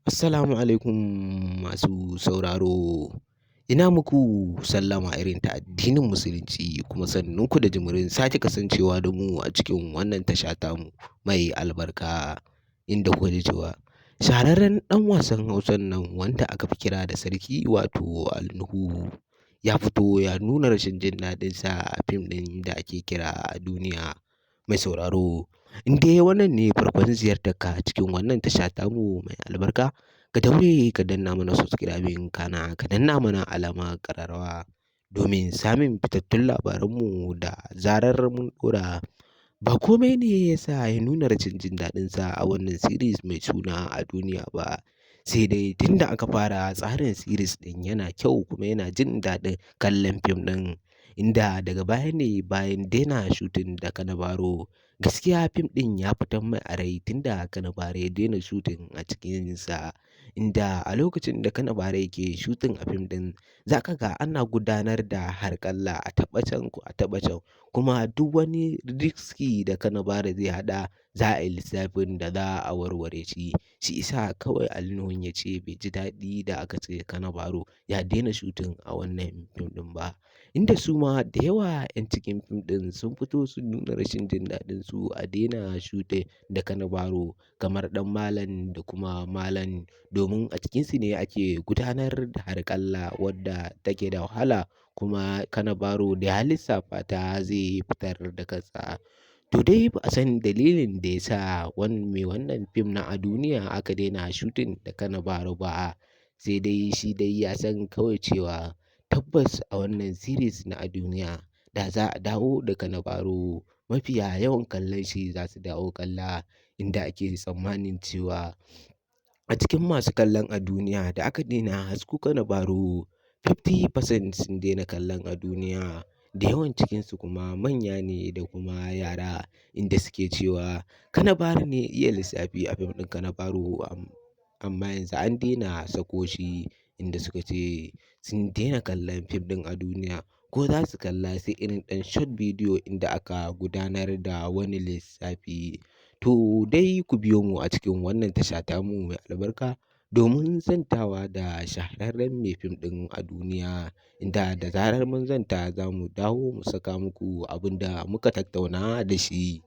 Assalamu alaikum masu sauraro. Ina muku sallama irin ta addinin Musulunci, kuma sannunku da jimirin sake kasancewa da mu a cikin wannan tasha tamu mai albarka, inda kuka ji cewa shahararren ɗan wasan Hausan nan wanda aka fi kira da Sarki, wato Ali Nuhu, ya fito ya nuna rashin jin daɗinsa a fim ɗin da ake kira A Duniya. Mai sauraro, in dai wannan ne farkon ziyartar ka cikin wannan tasha tamu mai albarka, ka daure ka danna mana subscribing, kana ka danna mana alamar ƙararrawa domin samun fitattun labaranmu da zarar mun ɗora. Ba komai ne ya sa ya nuna rashin jin daɗinsa a wannan series mai suna A Duniya ba, sai dai tunda aka fara tsarin series ɗin yana kyau kuma yana jin daɗin kallon fim ɗin, inda daga baya ne bayan daina shooting da Kanabaro, gaskiya fim ɗin ya fitar mai a rai tunda Kanabaro ya daina shooting a cikinsa, inda a lokacin da Kanabaro yake shooting a fim ɗin, za ka ga ana gudanar da harƙalla, a taɓa can ko a taɓa can, kuma duk wani risk da Kanabaro zai haɗa, za a yi lissafin da za a warware shi. Shi isa kawai Ali Nuhun ya ce bai ji daɗi da aka ce Kanabaro ya daina shooting a wannan fim ɗin ba, inda su ma da yawa 'yan cikin fim ɗin sun fito sun nuna rashin jin daɗin su a daina shooting da Kanabaro, kamar Ɗan Malam da kuma Malam, domin a cikinsu ne ake gudanar da harƙalla wadda take da wahala, kuma Kanabaro da ya lissafa ta zai fitar da kansa. To dai ba a san dalilin da ya sa mai wannan fim na A Duniya aka daina shooting da Kanabaro ba, sai dai shi dai ya san kawai cewa tabbas a wannan series na A Duniya, da za a dawo da Kanabaro, mafiya yawan kallon shi za su dawo kalla, inda ake tsammanin cewa a cikin masu kallon A Duniya, da aka daina hasko Kanabaro, 50% sun daina kallon A Duniya. Da yawan cikinsu kuma manya ne da kuma yara, inda suke cewa Kanabaro ne iya lissafi a fim ɗin Kanabaro, amma yanzu an daina sako shi, inda suka ce sun daina kallon fim ɗin A Duniya, ko za su kalla sai irin ɗan short video inda aka gudanar da wani lissafi. To dai ku biyo mu a cikin wannan tasha tamu mai albarka domin zantawa da shahararren mai fim ɗin A Duniya, inda da zarar mun zanta za mu dawo mu saka muku abin da muka tattauna da shi.